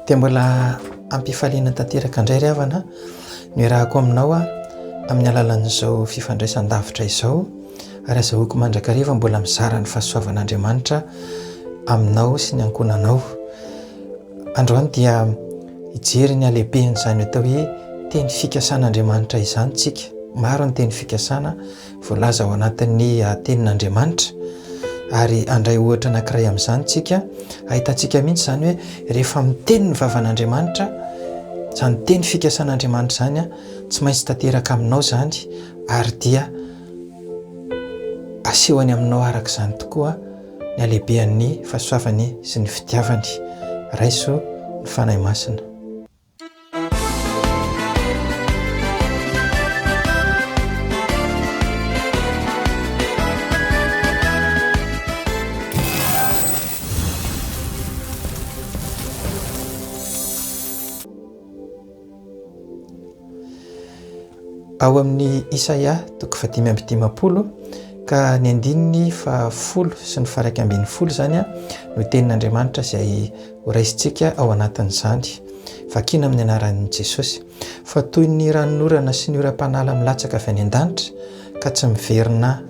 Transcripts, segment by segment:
Dia mbola ampifaliana tanteraka indray ry havana no iarahako aminao amin'ny alalan'izao fifandraisan-davitra izao ary azahoako mandrakariva mbola mizara ny fahasoavan'Andriamanitra aminao sy ny ankohonanao. Androany dia hijery ny halehiben'izany atao hoe teny fikasan'Andriamanitra izany tsika. Maro ny teny fikasana voalaza ao anatin'ny tenin'Andriamanitra ary handray ohatra anankiray amin'izany tsika. Ahitantsika mihitsy izany hoe rehefa miteny ny vavan'Andriamanitra, izany teny fikasan'Andriamanitra izany, tsy maintsy tanteraka aminao izany ary dia asehony aminao araka izany tokoa ny halehibehan'ny fahasoavany sy ny fitiavany. Raiso ny Fanahy Masina. Ao amin'ny Isaia toko fahadimy amby dimampolo ka ny andininy fahafolo sy ny faharaika ambin'ny folo izany no tenin'Andriamanitra izay horaisintsika ao anatin'izany. Vakina amin'ny anaran'i Jesosy. Fa toy ny ranonorana sy ny oram-panala milatsaka avy any an-danitra ka tsy miverina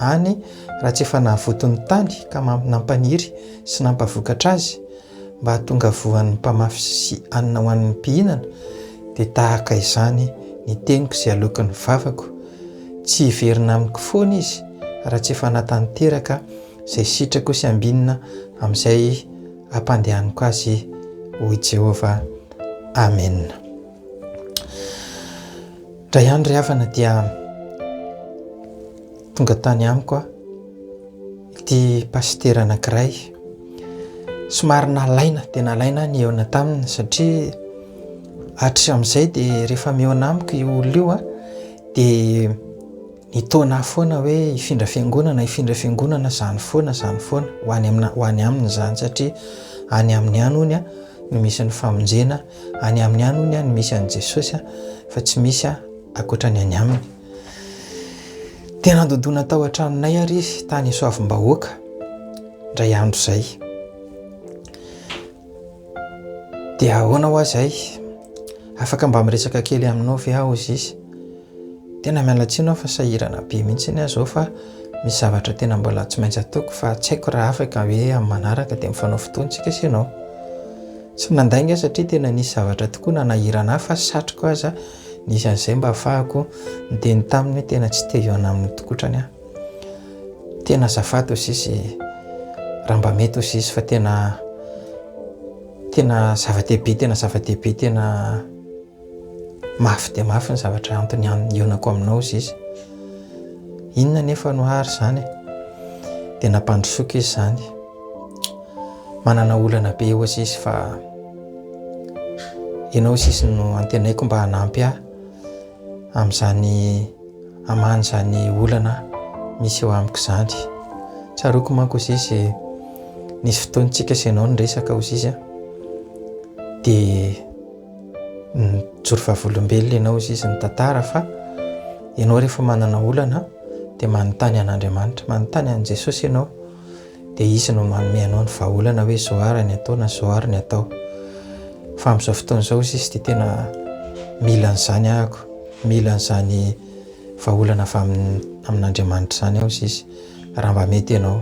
any raha tsy efa nahavoto ny tany ka nampaniry sy nampavokatra azy mba hahatonga voan'ny mpamafy sy hanina ho an'ny mpihinana, dia tahaka izany ny teniko izay aloaky ny vavako. Tsy hiverina amiko foana izy raha tsy efa natanteraka izay sitrako sy ambinina amin'izay ampandehaniko azy, hoy Jehovah. Amena. Indray andro ry havana dia tonga tany amiko aho ity pasitera anankiray somary nalaina dia nalaina aho nihaona taminy satria hatramin'izay dia rehefa mihaona amiko io olona io a dia Nitaona ahy foana hoe hifindra fiangonana, hifindra fiangonana, izany foana, izany foana, ho any amina, ho any aminy izany satria any aminy ihany hono a no misy ny famonjena, any aminy ihany hono a no misy an'i Jesosy a, fa tsy misy a ankoatra ny any aminy. Tena nandodona tao an-tranonay ary izy tany Soavimbahoaka indray andro izay. Dia ahoana hoa izay? Afaka mba miresaka kely aminao ve aho hozy izy? Tena miala tsiny aho fa sahirana be mihitsy aho izao fa misy zavatra tena mbola tsy maintsy ataoko fa tsy haiko raha afaka hoe amin'ny manaraka dia mifanao fotoana isika sy ianao. Tsy nandainga aho satria tena nisy zavatra tokoa nanahirana ahy fa satriko aza nisy an'izay mba ahafahako niteny taminy hoe tena tsy te hihaona aminy tokotrany aho. Tena azafady hozy izy raha mba mety hozy izy fa tena tena zava-dehibe tena zava-dehibe tena mafy dia mafy ny zavatra antony hionako aminao hozy izy. Inona nefa no ary izany e? Dia nampandrosoako izy izany. Manana olana be hozy izy fa ianao hozy izy no antenaiko mba hanampy ahy amin'izany hamaha izany olana misy eo amiko izany. Tsaroako manko hozy izy nisy fotoana tsika sy ianao niresaka hozy izy dia nijoro vavolombelona ianao hozy izy nitantara fa ianao rehefa manana olana dia manontany an'Andriamanitra, manontany an'i Jesosy ianao dia izy no manome anao ny vahaolana hoe izao ary ny atao na izao ary ny atao. Fa amin'izao fotoana izao hozy izy dia tena mila an'izany ahako, mila an'izany vahaolana avy amin'Andriamanitra izany aho hozy izy, raha mba mety ianao.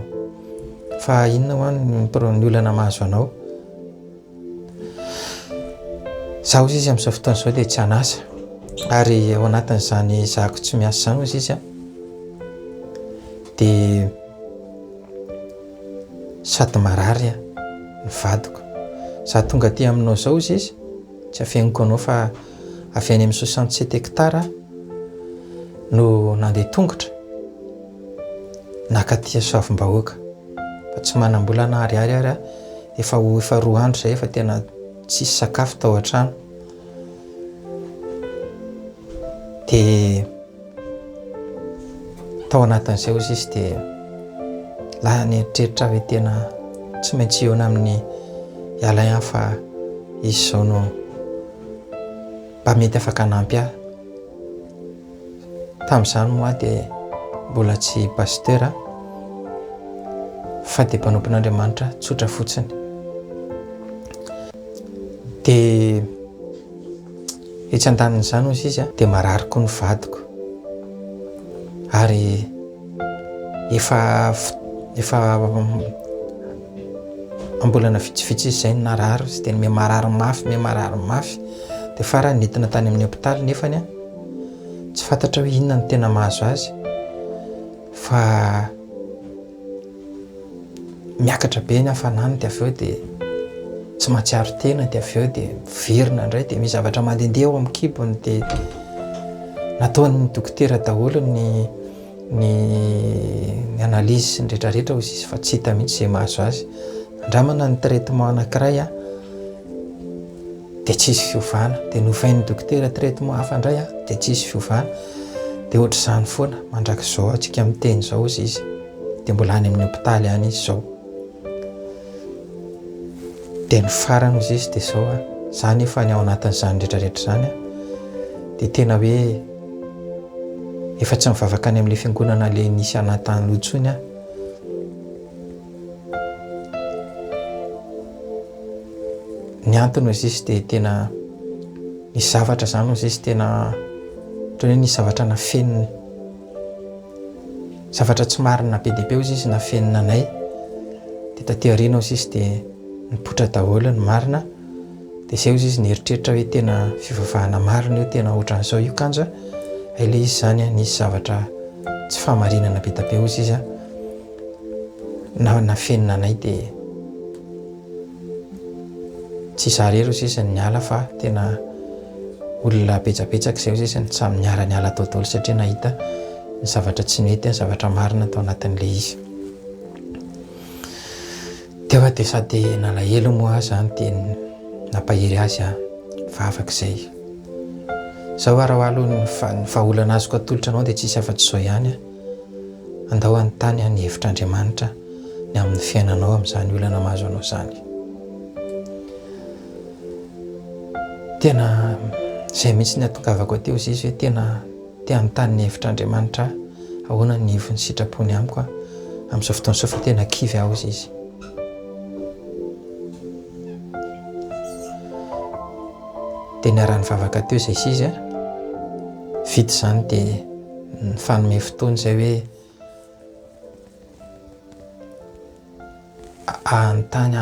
Fa inona hoa ny olana mahazo anao? Za hozy izy amin'izao fotoana izao dia tsy an'asa ary ao anatin'izany zahako tsy miasa izany hozy izy a dia sady marary ny vadiko. Za tonga aty aminao izao hozy izy, tsy afeniko anao fa avy any amin'ny 67 hectares no nandeha tongotra nakaty Soavimbahoaka fa tsy manam-bola na ariary ary aho. Efa ho efa roa andro izay efa tena tsisy sakafo tao an-trano. Dia tao anatin'izay hozy izy dia lany nieritreritra hoe tena tsy maintsy hihaona amin'ny Alain aho fa izy izao no mba mety afaka hanampy ahy. Tamin'izany moa aho dia mbola tsy pasteur fa dia mpanompon'Andriamanitra tsotra fotsiny. Etsy andanin'izany hozy izy dia marary koa ny vadiko. Ary efa efa am-bolana vitsivitsy izy izay no narary izy dia miha marary mafy, miha marary mafy. Dia farany nentina tany amin'ny hopitaly nefany a tsy fantatra hoe inona no tena mahazo azy fa miakatra be ny hafanany dia avy eo dia tsy mahatsiaro tena dia avy eo dia miverina indray dia misy zavatra mandehandeha ao amin'ny kibony dia nataon'ny dokotera daholo ny ny ny analyse sy ny rehetrarehetra hozy izy fa tsy hita mihitsy izay mahazo azy. Andramana ny traitement anankiray a dia tsisy fiovana, dia novain'ny dokotera traitement hafa indray a dia tsisy fiovana, dia ohatr'izany foana mandrak'izao antsika miteny izao hozy izy, dia mbola any amin'ny hopitaly any izy izao. Dia ny farany hozy izy dia izao a, za nefa ny ao anatin'izany rehetrarehetra izany a dia tena hoe efa tsy mivavaka any amin'ilay fiangonana ilay nisy anah tany aloha intsony aho. Ny antony hozy izy dia tena nisy zavatra izany hozy izy tena ohatran'ny hoe nisy zavatra nafeniny. Zavatra tsy marina be dia be hozy izy nafenina anay. Dia taty aoriana hozy izy dia nipoitra daholo ny marina. Dia izay hozy izy nieritreritra hoe tena fivavahana marina io, tena ohatran'izao io kanjo hay ilay izy izany nisy zavatra tsy fahamarinana be dia be hozy izy na nafenina anay dia tsy izaho irery hozy izy no niala fa tena olona betsabetsaka izay hozy izy no samy niara-niala tao daholo satria nahita ny zavatra tsy nety, ny zavatra marina tao anatin'ilay izy. Teo aho dia sady nalahelo moa aho izany dia nampahery azy aho, vavaka izay. Izao ary aloha ny vahaolana azoko atolotra anao dia tsisy afa-tsy izao ihany an. Andao hanontany aho ny hevitr'Andriamanitra ny amin'ny fiainanao amin'izany olana mahazo anao izany. Tena izay mihitsy ny hatongavako aty hozy izy hoe tena te hanontany ny hevitr'Andriamanitra aho, ahoana ny heviny sitrapony amiko aho amin'izao fotoana izao fa tena kivy aho hozy izy. Dia niara-nivavaka teo izay sy izy a. Vita izany dia nifanome fotoana izay hoe hanontany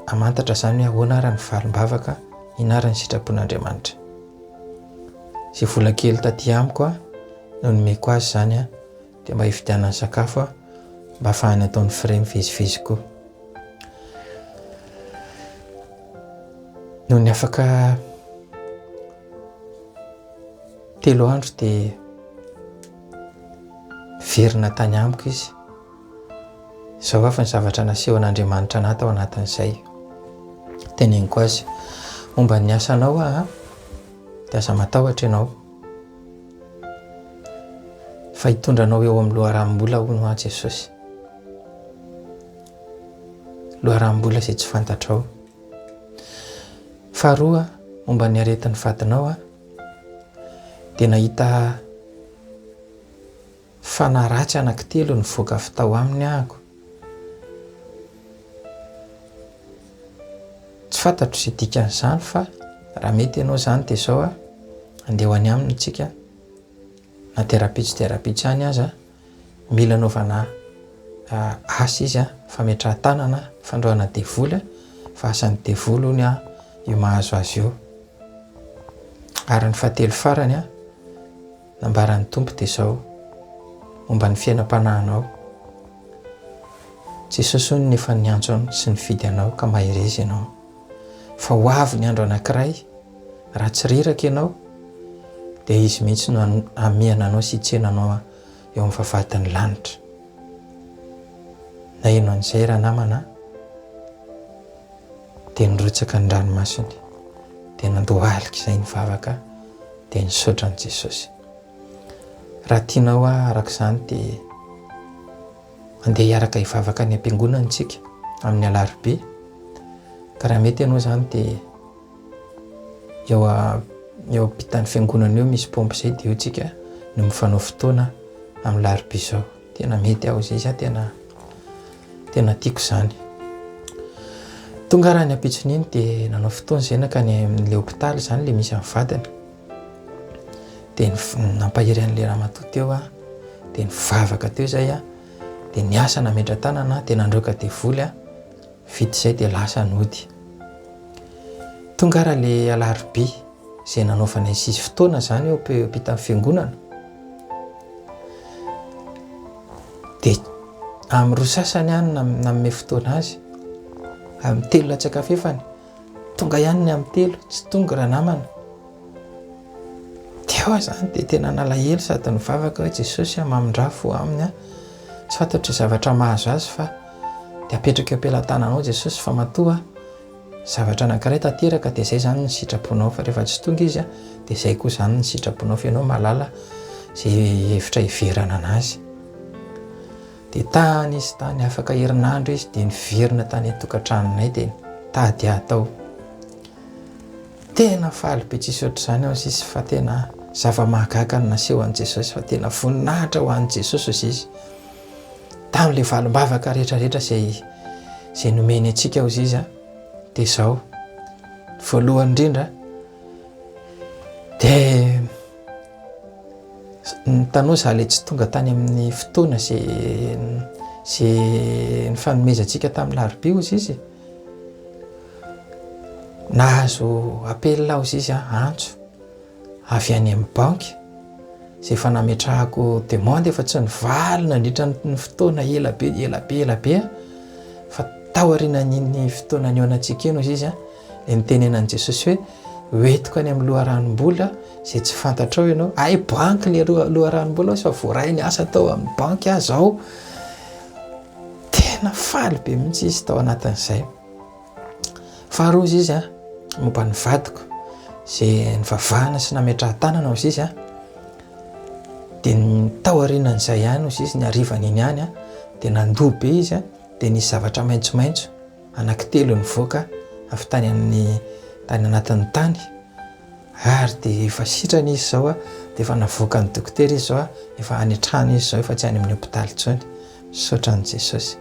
hamantatra izany hoe ahoana ary ny valim-bavaka, inona ary ny sitrapon'Andriamanitra. Izay vola kely taty amiko a no nomeko azy izany a, dia mba hividianany sakafo a, mba ahafahany ataony frais mivezivezy koa. Nony afaka telo andro dia niverina tany amiko izy. Izao avy ny zavatra nasehon'Andriamanitra anah tao anatin'izay. Teneniko azy, momba ny asanao aho dia aza matahotra ianao. Fa hitondra anao eo amin'ny loharanom-bola hono aho Jesosy. Loharanom-bola izay tsy fantatrao. Faharoa, momba ny aretin'ny vadinao dia nahita fanahy ratsy anankitelo nivoaka avy tao aminy ahako. Tsy fantatro izay dikan'izany fa raha mety ianao izany dia izao andeha ho any aminy tsika na dia rahampitso dia rahampitso ihany aza. Mila anaovana asa izy, fametrahan-tanana, fandroahana devoly, fa asan'ny devoly hono io mahazo azy io. Ary ny fahatelo farany, nambaran'ny Tompo dia izao, momba ny fiainam-panahinao. Jesosy hono no efa niantso sy nifidy anao ka mahereza ianao. Fa ho avy ny andro anankiray, raha tsy reraka ianao, dia Izy mihitsy no hamihana anao sy hitsena anao eo amin'ny vavahadin'ny lanitra. Naheno an'izay ranamana dia nirotsaka ny ranomasony, dia nandohalika izay nivavaka, dia nisaotra an'i Jesosy. Raha tianao aho araka izany dia andeha hiaraka hivavaka any am-piangonana isika amin'ny alarobia. Ka raha mety ianao izany dia eo eo ampitan'ny fiangonana eo misy paompy izay dia eo tsika no mifanao fotoana amin'ny larobia izao. Tena mety aho izay, za tena tena tiako izany. Tonga raha ny ampitson'iny dia nanao fotoana izay nankany amin'ilay hopitaly izany ilay misy amin'ny vadiny. Dia nampahery an'ilay ramatoa teo aho, dia nivavaka teo izay aho, dia niasa nametra-tanana aho, dia nandroaka devoly aho, vita izay dia lasa nody. Tonga ara ilay alarobia izay nanaovana izy fotoana izany eo ampitan'ny fiangonana. Dia amin'ny roa sasany aho no nanome fotoana azy, amin'ny telo latsaka fahefany, tonga ihany ny amin'ny telo, tsy tonga ranamana. Teo aho izany dia tena nalahelo sady nivavaka hoe Jesosy a, mamindrà fo aminy aho, tsy fantatro izay zavatra mahazo azy fa dia apetrako eo am-pelatananao Jesosy fa matoa Zavatra anankiray tanteraka dia izay izany ny sitraponao fa rehefa tsy tonga izy dia izay koa izany ny sitraponao fa ianao mahalala izay hevitra hiverana anazy. Dia tany izy tany afaka herinandro izy dia niverina tany an-tokantranonay dia nitady ahy tao. Tena faly be tsisy ohatr'izany aho sisy fa tena zava-mahagaga ny naseho an'i Jesosy fa tena voninahitra ho an'i Jesosy hozy izy. Tamin'ilay valim-bavaka rehetrarehetra izay izay nomeny antsika hozy izy dia izao. Voalohany indrindra dia ny tanoa za ilay tsy tonga tany amin'ny fotoana izay izay nifanomezantsika tamin'ny larobia hozy izy. Nahazo appel aho hozy izy antso. avy any amin'ny banky izay efa nametrahako demande efa tsy nivaly nandritra ny fotoana ela be ela be ela be fa taorianan'iny fotoana nihaonantsika iny hozy izy a dia nitenenan'i Jesosy hoe hoentiko any amin'ny loharanom-bola izay tsy fantatrao ianao ay banky le loharanom-bola fa voaray ny asa tao amin'ny banky aho zao tena faly be mihitsy izy tao anatin'izay Faharoa hozy izy a, momba ny vadiko izay nivavahana sy nametrahan-tanana hozy izy a, dia ny tao aorianan'izay ihany hozy izy ny harivan'iny ihany a, dia nandoa be izy a, dia nisy zavatra maitsomaitso anankitelo nivoaka avy tany amin'ny tany anatin'ny tany ary dia efa sitrana izy izao a, dia efa navoakan'ny dokotera izy izao a, efa any an-trano izy izao efa tsy any amin'ny hopitaly intsony. Misaotra an'i Jesosy.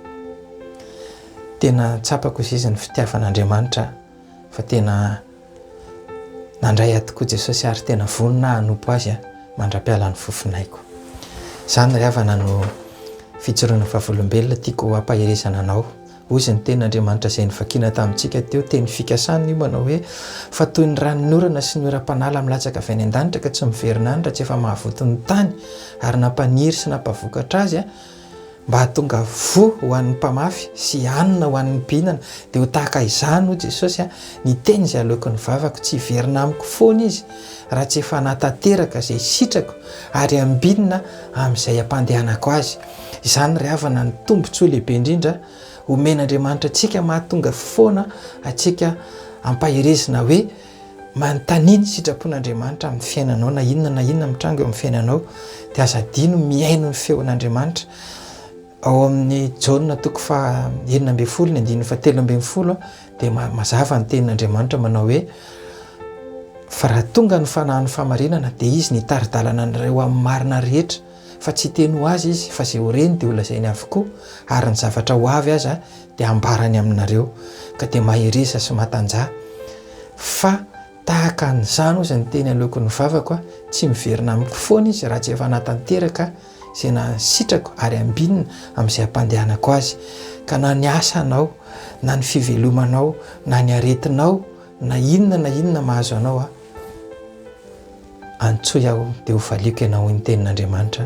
Tena tsapako izy izy ny fitiavan'Andriamanitra fa tena nandray ahy tokoa Jesosy ary tena vonona aho hanompo azy mandra-piala ny fofonaiko. Izany ry havana no fijoroana vavolombelona tiako hampaherezana anao. Hoy izy ny tenin'Andriamanitra izay novakiana tamintsika teo, teny fikasana io manao hoe, Fa toy ny ranonorana sy ny oram-panala milatsaka avy any an-danitra ka tsy miverina any raha tsy efa mahavoto ny tany ary nampaniry sy nampavokatra azy, mba hahatonga voa ho an'ny mpamafy sy hanina ho an'ny mpihinana, dia ho tahaka izany, hoy Jesosy, ny teny izay aloaky ny vavako, tsy hiverina amiko foana izy raha tsy efa nahatanteraka izay sitrako ary ambinina amin'izay ampandehanako azy. Izany ry havana ny tombontsoa lehibe indrindra omen'Andriamanitra antsika mahatonga foana antsika ampaherezina hoe manontania ny sitrapon'Andriamanitra amin'ny fiainanao na inona na inona mitranga eo amin'ny fiainanao dia aza adino mihaino ny feon'Andriamanitra ao amin'ny Jaona toko faha 16 ny andininy faha 13 dia mazava ny tenin'Andriamanitra manao hoe fa raha tonga ny fanahin'ny fahamarinana dia izy ny hitari-dalana anareo amin'ny marina rehetra fa tsy hiteny ho azy izy fa izay ho reny dia holazainy avokoa ary ny zavatra ho avy aza dia hambarany aminareo ka dia mahereza sy matanjaha fa tahaka an'izany hozy ny teny aleoko ny vavako a tsy miverina amiko foana izy raha tsy efa natanteraka izay na sitrako ary ambinina amin'izay ampandehanako azy ka na ny asanao na ny fivelomanao na ny aretinao na inona na inona mahazo anao a Antsoy aho dia ho valiako ianao hoy ny tenin'Andriamanitra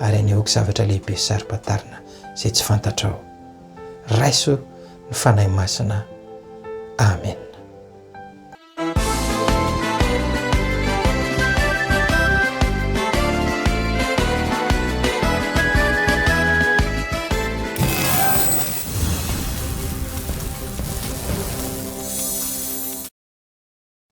ary hanehoako zavatra lehibe sy saro-pantarina izay tsy fantatrao. Raiso ny Fanahy Masina. Amen.